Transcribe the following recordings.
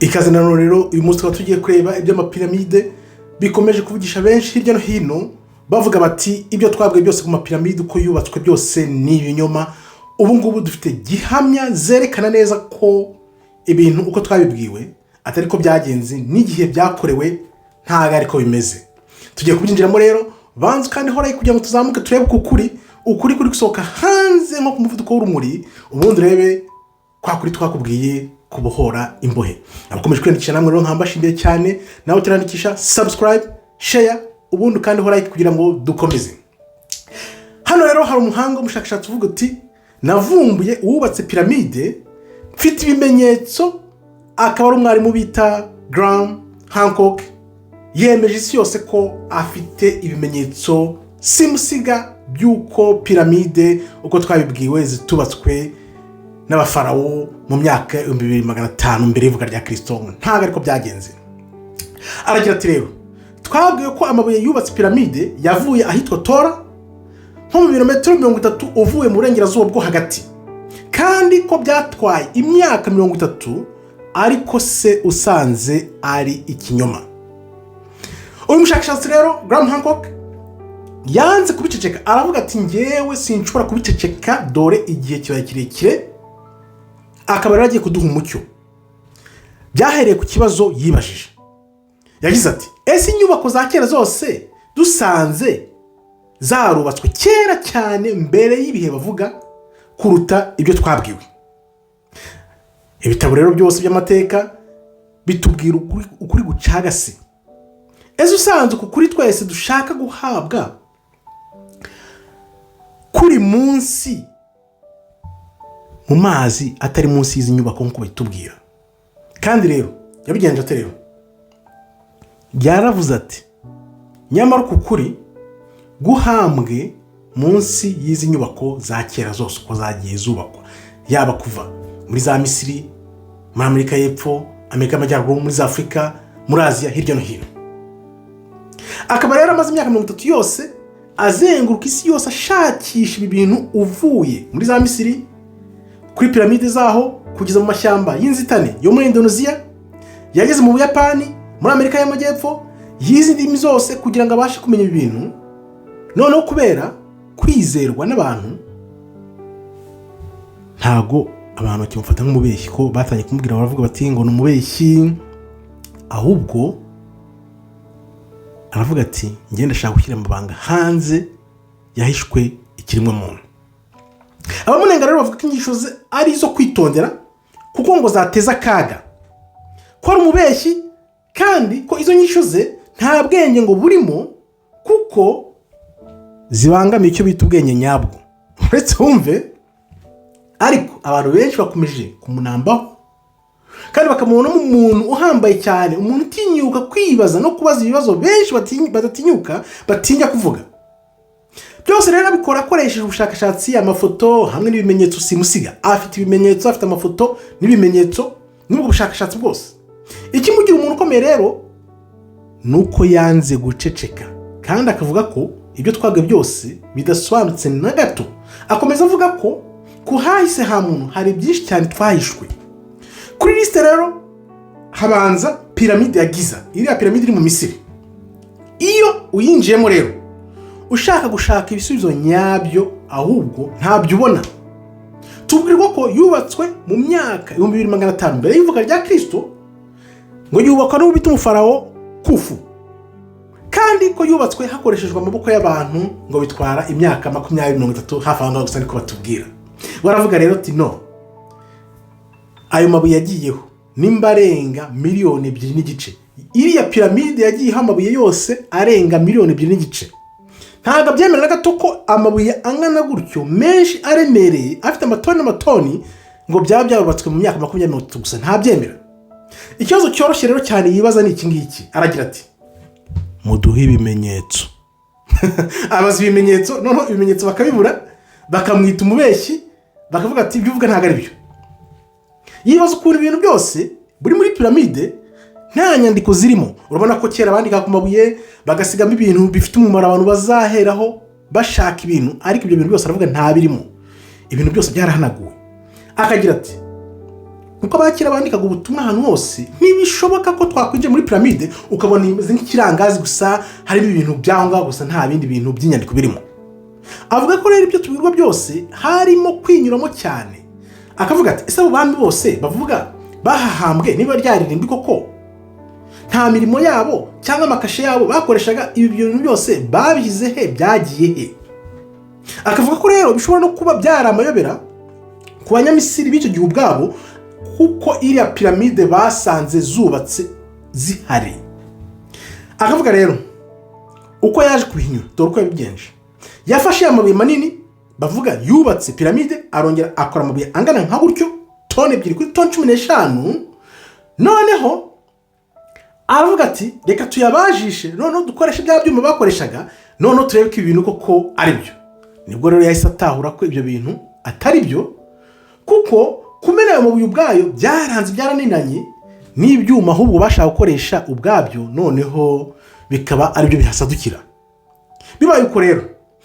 Ikaze nanone rero. Uyu munsi tukaba tugiye kureba iby'amapiramide bikomeje kuvugisha benshi hirya no hino, bavuga bati: "Ibyo twabwiye byose ku mapiramide, uko yubatswe, byose ni ibinyoma." Ubu ngubu dufite gihamya zerekana neza ko ibintu uko twabibwiwe atari ko byagenze, n'igihe byakorewe ntabwo ariko bimeze. Tugiye kubyinjiramo rero. Banza kandi horayi kugira ngo tuzamuke, turebe ku kuri, ukuri kuri gusohoka hanze nko ku muvuduko w'urumuri, ubundi urebe kwa kuri twakubwiye kubohora imbohe. Abakomeje kwiyandikisha namwe rero nkambashimiye cyane. Nawe utarandikisha, subscribe, share, ubundi kandi like kugira ngo dukomeze. Hano rero hari umuhanga w'umushakashatsi uvuga uti: "Navumbuye uwubatse piramide, mfite ibimenyetso." Akaba ari umwarimu bita Graham Hancock. Yemeje isi yose ko afite ibimenyetso simusiga by'uko piramide uko twabibwiwe zitubatswe n'abafarawo mu myaka 2500 mbere y'ivuka rya Kirisito, ntabwo ariko byagenze. Aragira ati: "Rero twabwiwe ko amabuye yubatse piramide yavuye ahitwa Tora, nko mu birometero 30 uvuye mu burengerazuba bwo hagati, kandi ko byatwaye imyaka 30, ariko se usanze ari ikinyoma." Uyu mushakashatsi rero Graham Hancock yanze kubiceceka. Aravuga ati: "Ngewe sinshobora kubiceceka, dore igihe kibaye kirekire." Akaba rero agiye kuduha umucyo. Byahereye ku kibazo yibajije. Yagize ati: "Ese inyubako za kera zose dusanze zarubatswe kera cyane mbere y'ibihe bavuga kuruta ibyo twabwiwe?" Ibitabo rero byose by'amateka bitubwira ukuri gucagase. Ese usanzwe uku kuri twese dushaka guhabwa kuri munsi mu mazi, atari munsi y'izi nyubako nk'uko babitubwira? Kandi rero yabigenje ate? Rero yaravuze ati: "Nyamara uku kuri guhambwe munsi y'izi nyubako za kera zose uko zagiye zubakwa, yaba kuva muri za Misiri, muri Amerika y'Epfo, Amerika y'Amajyaruguru, muri za Afurika, muri Aziya, hirya no hino." Akaba rero amaze imyaka 30 yose azenguruka isi yose ashakisha ibi bintu, uvuye muri za Misiri kuri piramide zaho kugeza mu mashyamba y'inzitane yo muri Indoneziya. Yageze mu Buyapani, muri Amerika y'Amajyepfo, yize indimi zose kugira ngo abashe kumenya ibi bintu. Noneho kubera kwizerwa n'abantu, ntago abantu bakimufata nk'umubeshyi, ko batangiye kumubwira, baravuga bati ngo ni umubeshyi. Ahubwo aravuga ati: "Ngenda ndashaka gushyira amabanga hanze yahishwe ikiremwamuntu." Abamunenga rero bavuga ko inyigisho ze ari izo kwitondera, kuko ngo zateza akaga, ko ari umubeshyi, kandi ko izo nyigisho ze nta bwenge ngo burimo, kuko zibangamiye icyo bita ubwenge nyabwo. Uretse wumve, ariko abantu benshi bakomeje kumunambaho kandi bakamubonamo umuntu uhambaye cyane, umuntu utinyuka kwibaza no kubaza ibibazo benshi badatinyuka, batinya kuvuga. Byose rero abikora akoresheje ubushakashatsi, amafoto hamwe n'ibimenyetso simusiga. Afite ibimenyetso, afite amafoto n'ibimenyetso n'ubwo bushakashatsi bwose. Ikimugira umuntu ukomeye rero ni uko yanze guceceka, kandi akavuga ko ibyo twabwiwe byose bidasobanutse na gato. Akomeza avuga ko ku hahise ha muntu hari byinshi cyane twahishwe. Kuri lisite rero habanza piramide ya Giza, iriya piramide iri mu Misiri. Iyo uyinjiyemo rero ushaka gushaka ibisubizo nyabyo, ahubwo ntabyo ubona. Tubwirwa ko yubatswe mu myaka 2500 mbere y'ivuka rya Kirisito, ngo yubakwa n'uwo bita umufarawo Kufu, kandi ko yubatswe hakoreshejwe amaboko y'abantu, ngo bitwara imyaka 20, 30, hafi aho ngaho gusa, niko batubwira. Baravuga rero ati: "No ayo mabuye yagiyeho nimba arenga miliyoni 2.5, iriya piramide yagiyeho amabuye yose arenga miliyoni 2.5." Ntabwo abyemera na gato ko amabuye angana gutyo, menshi, aremereye, afite amatoni n'amatoni, ngo byaba byarubatswe mu myaka 20, 30 gusa. Ntabyemera. Ikibazo cyoroshye rero cyane yibaza ni iki ngiki. Aragira ati: "Muduhe ibimenyetso." Abaza ibimenyetso, noneho ibimenyetso bakabibura, bakamwita umubeshyi, bakavuga ati: "Ibyo uvuga ntabwo ari byo." Yibaza ukuntu ibintu byose buri muri piramide nta nyandiko zirimo. Urabona ko kera bandika ku mabuye, bagasigamo ibintu bifite umumaro abantu bazaheraho bashaka ibintu, ariko ibyo bintu byose aravuga nta birimo, ibintu byose byarahanaguwe. Akagira ati: Nkuko abakera bandikaga ubutumwa ahantu hose, ntibishoboka ko twakwinjira muri piramide ukabona imeze nk'ikirangazi gusa, harimo ibintu by'aho ngaho gusa, nta bindi bintu by'inyandiko birimo. Avuga ko rero ibyo tubwirwa byose harimo kwinyuramo cyane. Akavuga ati: "Ese abo bami bose bavuga bahahambwe, niba ryaririmbi koko, nta mirimo yabo cyangwa amakashe yabo bakoreshaga, ibi bintu byose babishyize he? Byagiye he?" Akavuga ko rero bishobora no kuba byari amayobera ku Banyamisiri b'icyo gihe ubwabo, kuko iriya piramide basanze zubatse zihari. Akavuga rero uko yaje kubihinyura, dore uko yabigenje: yafashe ya mabuye manini bavuga yubatse piramide, arongera akora amabuye angana nka gutyo, toni 2 kuri toni 15. Noneho aravuga ati: "Reka tuyabajishe, noneho dukoreshe bya byuma bakoreshaga, noneho turebe ko ibi bintu koko ari byo." Nibwo rero yahise atahura ko ibyo bintu atari byo, kuko kumena ayo mabuye ubwayo byaranze, byarananiranye, n'ibyuma ahubwo bashaka gukoresha ubwabyo noneho bikaba aribyo bihasadukira. Bibaye uko rero,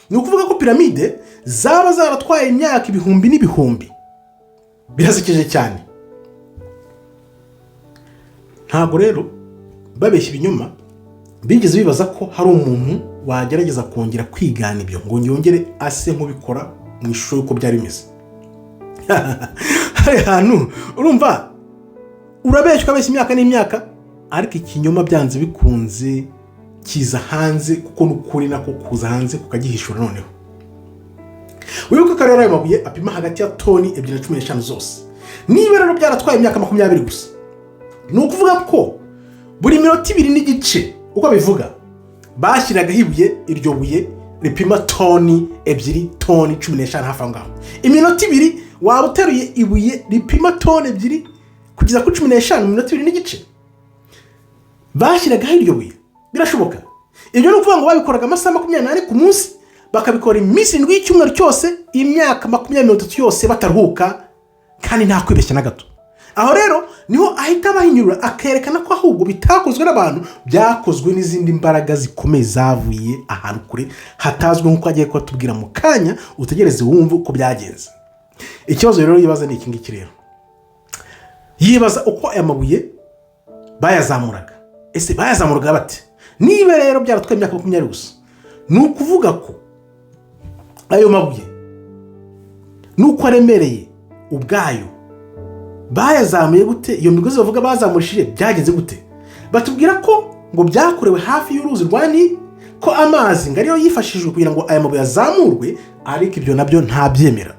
ni ukuvuga ko piramide zaba zaratwaye imyaka ibihumbi n'ibihumbi. Birasekeje cyane. Ntabwo rero babeshya ibinyoma bigeze bibaza ko hari umuntu wagerageza kongera kwigana ibyo ngo yongere ase nk'ubikora mu ishusho y'uko byari bimeze. Hari ahantu urumva urabeshya, ukabeshya imyaka n'imyaka, ariko ikinyoma byanze bikunze kiza hanze, kuko n'ukuri nako kuza hanze kukagihishura. Noneho wibuke ko rero ayo mabuye apima hagati ya toni 2 na 15 zose. Niba rero byaratwaye imyaka 20 gusa, ni ukuvuga ko buri minota 2 n'igice, uko bivuga, bashyiragaho ibuye, iryo buye ripima toni 2, toni 15 hafi aho ngaho. Iminota 2 waba uteruye ibuye ripima toni 2 kugeza kuri 15 mu minota 2 n'igice bashyiragaho iryo buye. Birashoboka? Ibyo ni ukuvuga ngo babikoraga amasaha 24 ku munsi, bakabikora iminsi 7 y'icyumweru cyose, imyaka 20, 30 yose bataruhuka, kandi nta kwibeshya na gato. Aho rero niho ahita abahinyura, akerekana ko ahubwo bitakozwe n'abantu, byakozwe n'izindi mbaraga zikomeye zavuye ahantu kure hatazwi, nk'uko agiye kubatubwira mu kanya. Utegereze wumve uko byagenze. Ikibazo rero yibaza ni iki ngiki rero: yibaza uko aya mabuye bayazamuraga. Ese bayazamuraga bate? Niba rero byaratwaye imyaka 20 gusa, ni ukuvuga ko ayo mabuye nuko aremereye ubwayo bayazamuye gute? Iyo migozi bavuga bazamurishije byagenze gute? Batubwira ko ngo byakorewe hafi y'uruzi rwa Nili, ko amazi ngo ariyo yifashishijwe kugira ngo aya mabuye azamurwe, ariko ibyo nabyo ntabyemera.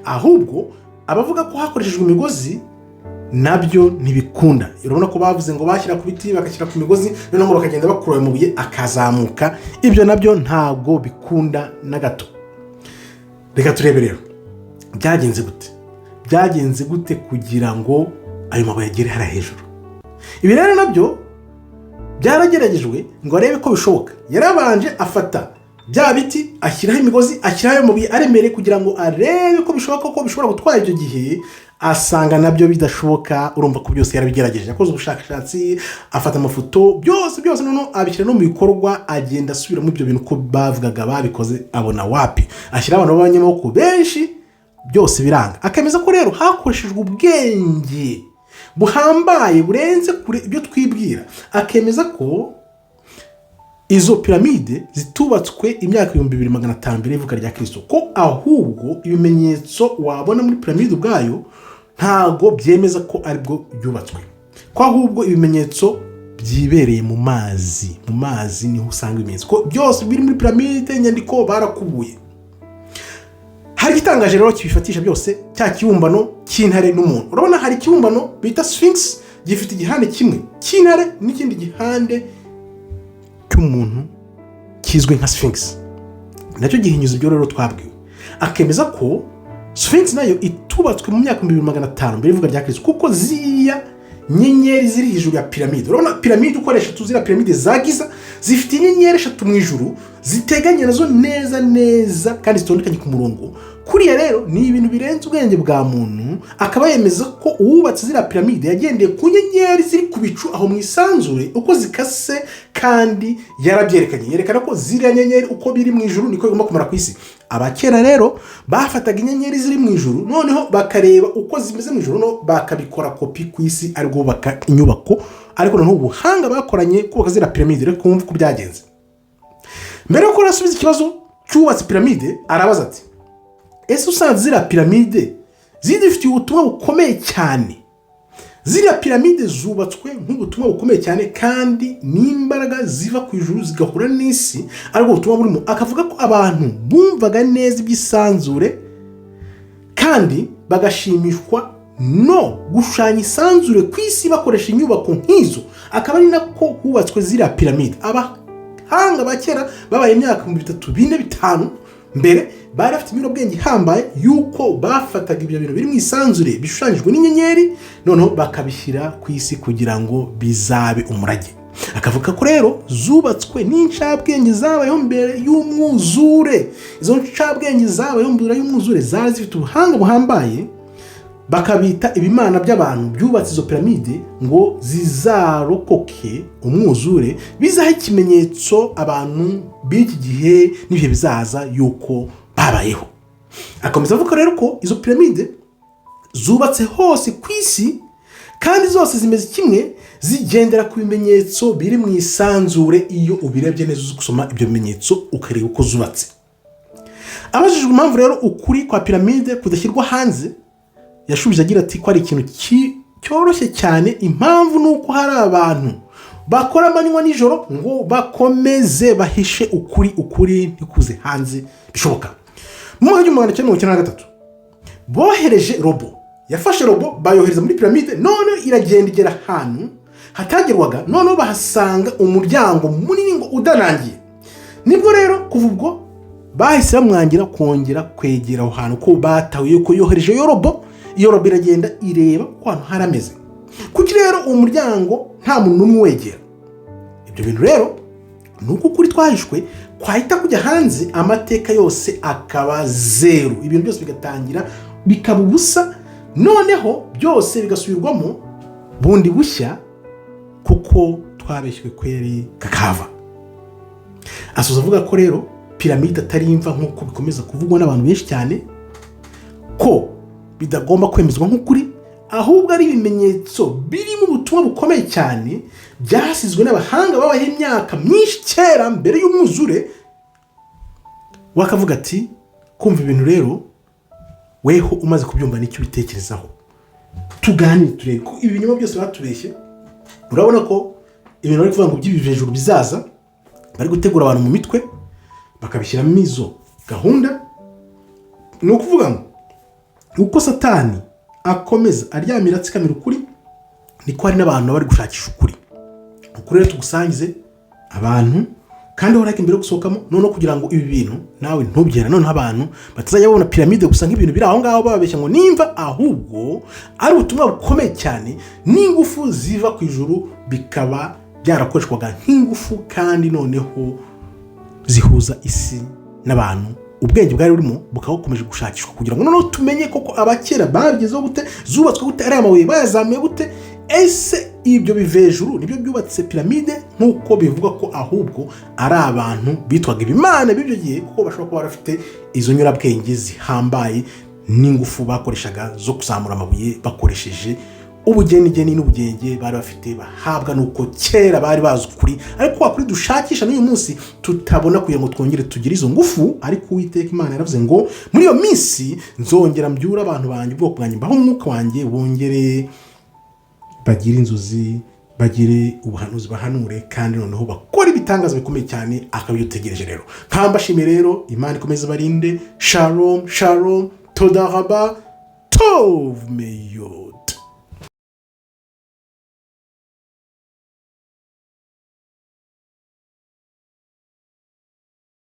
Ahubwo abavuga ko hakoreshejwe imigozi nabyo ntibikunda. Urabona ko bavuze ngo bashyira ku biti, bagashyira ku migozi, noneho ngo bakagenda bakura ayo mabuye akazamuka. Ibyo nabyo ntabwo bikunda na gato. Reka turebe rero byagenze gute, byagenze gute kugira ngo ayo mabuye agere hariya hejuru. Ibi rero nabyo byarageragejwe ngo arebe ko bishoboka. Yarabanje afata bya biti, ashyiraho imigozi, ashyiraho ayo mabuye aremereye kugira ngo arebe ko bishoboka ko bishobora gutwara icyo gihe, asanga nabyo bidashoboka. Urumva ko byose yarabigerageje, yakoze ubushakashatsi, afata amafoto, byose byose, noneho abishyira no mu bikorwa, agenda asubiramo ibyo bintu ko bavugaga babikoze, abona wapi. Ashyiraho abantu b'abanyamaboko benshi, byose biranga. Akemeza ko rero hakoreshejwe ubwenge buhambaye burenze kure ibyo twibwira. Akemeza ko izo piramide zitubatswe imyaka 2500 mbere y'ivuka rya Kirisito, ko ahubwo ibimenyetso wabona muri piramide ubwayo ntago byemeza ko aribwo byubatswe, ko ahubwo ibimenyetso byibereye mu mazi. Mu mazi niho usanga ibimenyetso ko byose biri muri piramide, inyandiko barakubuye. Hari igitangaje rero kibifatisha byose, cya kibumbano cy'intare n'umuntu. Urabona hari ikibumbano bita Sphinx, gifite igihande kimwe cy'intare n'ikindi gihande cy'umuntu, kizwi nka Sphinx. Nacyo gihinyuza ibyo rero twabwiwe. Akemeza ko Sphinx nayo itubatswe mu myaka 2500 mbere y'ivuka rya Kirisito, kuko ziriya nyenyeri ziri hejuru ya piramide, urabona piramide uko ari eshatu, ziriya piramide za Giza zifite inyenyeri eshatu mu ijuru ziteganye nazo neza neza kandi zitondekanye ku murongo. Kuriya rero ni ibintu birenze ubwenge bwa muntu. Akaba yemeza ko uwubatse ziriya piramide yagendeye ku nyenyeri ziri ku bicu aho mu isanzure uko zikase, kandi yarabyerekanye, yerekana ko ziriya nyenyeri uko biri mu ijuru niko bigomba kumara ku isi. Abakera rero bafataga inyenyeri ziri mu ijuru, noneho bakareba uko zimeze mu ijuru, noneho bakabikora kopi ku isi, ari bubaka inyubako. Ariko noneho ubuhanga bakoranye kubaka ziriya piramide, rero kumva uko byagenze. Mbere yuko asubiza ikibazo cy'uwubatse piramide, arabaza ati: "Ese usanze ziriya piramide zidufitiye ubutumwa bukomeye cyane?" Ziriya piramide zubatswe nk'ubutumwa bukomeye cyane, kandi n'imbaraga ziva ku ijuru zigahura n'isi, ariko ubutumwa burimo. Akavuga ko abantu bumvaga neza iby'isanzure kandi bagashimishwa no gushushanya isanzure ku isi bakoresha inyubako nk'izo, akaba ari nako hubatswe ziriya piramide. Abahanga ba kera babaye imyaka 3000, 4, 5 mbere, bari bafite inyurabwenge ihambaye y'uko bafataga ibyo bintu biri mu isanzure bishushanyijwe n'inyenyeri, noneho bakabishyira ku isi kugira ngo bizabe umurage. Akavuga ko rero zubatswe n'incabwenge zabayeho mbere y'umwuzure. Izo ncabwenge zabayeho mbere y'umwuzure zari zifite ubuhanga buhambaye, bakabita ibimana by'abantu byubatse izo piramide ngo zizarokoke umwuzure, bizaha ikimenyetso abantu b'iki gihe n'ibihe bizaza yuko babayeho. Akomeza avuga rero ko izo piramide zubatse hose ku isi, kandi zose zimeze kimwe, zigendera ku bimenyetso biri mu isanzure. Iyo ubirebye neza, uzi gusoma ibyo bimenyetso, ukareba uko zubatse. Abajijwe impamvu rero ukuri kwa piramide kudashyirwa hanze, yashubije agira ati ko ari ikintu cyoroshye cyane. Impamvu ni uko hari abantu bakora amanywa nijoro ngo bakomeze bahishe ukuri, ukuri ntikuze hanze bishoboka. Mu mwaka w'1993 bohereje robot. Yafashe robot bayohereza muri piramide, none iragenda igera ahantu hatagerwaga, noneho bahasanga umuryango munini ngo udarangiye. Nibwo rero kuva ubwo bahise bamwangira kongera kwegera aho hantu, ko batahuye ko yohereje iyo robot. Iyo robot iragenda ireba uko ahantu hari ameze. Kuki rero uwo muryango nta muntu n'umwe uwegera? Ibyo bintu rero ni uko ukuri twahishwe kwahita kujya hanze, amateka yose akaba zeru, ibintu byose bigatangira bikaba ubusa, noneho byose bigasubirwamo bundi bushya, kuko twabeshywe kweri kakava. Asoza avuga ko rero piramide atari imva nk'uko bikomeza kuvugwa n'abantu benshi cyane, ko bidagomba kwemezwa nk'ukuri, ahubwo ari ibimenyetso birimo ubutumwa bukomeye cyane byasizwe n'abahanga babayeho imyaka myinshi kera mbere y'umwuzure. Wakavuga ati kumva ibintu rero, weho umaze kubyumva, n'icyo ubitekerezaho? Tuganire turebe ko ibi binyoma byose batubeshye. Urabona ko ibintu bari kuvuga ngo by'ibi bizaza, bari gutegura abantu mu mitwe, bakabishyiramo izo gahunda. Ni ukuvuga ngo uko Satani akomeza aryamira atsikamira ukuri, niko hari n'abantu bari gushakisha ukuri. Ukuri rero tugusangize abantu, kandi uhora imbere yo gusohokamo, noneho kugira ngo ibi bintu nawe ntubyere, noneho abantu batazajya babona piramide gusa nk'ibintu biri aho ngaho bababeshya ngo nimva, ahubwo ari ubutumwa bukomeye cyane n'ingufu ziva ku ijuru, bikaba byarakoreshwaga nk'ingufu, kandi noneho zihuza isi n'abantu. Ubwenge bwari burimo bukaba bukomeje gushakishwa kugira ngo noneho tumenye koko abakera babigezeho gute, zubatswe gute, ariya mabuye bayazamuye gute? Ese ibyo bivejuru nibyo byubatse piramide nk'uko bivugwa, ko ahubwo ari abantu bitwaga ibimana b'ibyo gihe, kuko bashobora kuba barafite izo nyurabwenge zihambaye n'ingufu bakoreshaga zo kuzamura amabuye bakoresheje ubugenigeni n'ubugenge bari bafite, bahabwa nuko kera bari bazi ukuri, ariko kwa kuri dushakisha n'uyu munsi tutabona, kugira ngo twongere tugire izo ngufu. Ariko Uwiteka Imana yaravuze ngo: "Muri iyo minsi nzongera mbyure abantu banjye, ubwoko bwanjye, mbaho umwuka wanjye, bongere bagire inzozi, bagire ubuhanuzi, bahanure, kandi noneho bakore ibitangaza bikomeye cyane." Akaba utegereje rero. Nkambashimiye rero, Imana ikomeze barinde. Shalom shalom, toda raba, tov meyo.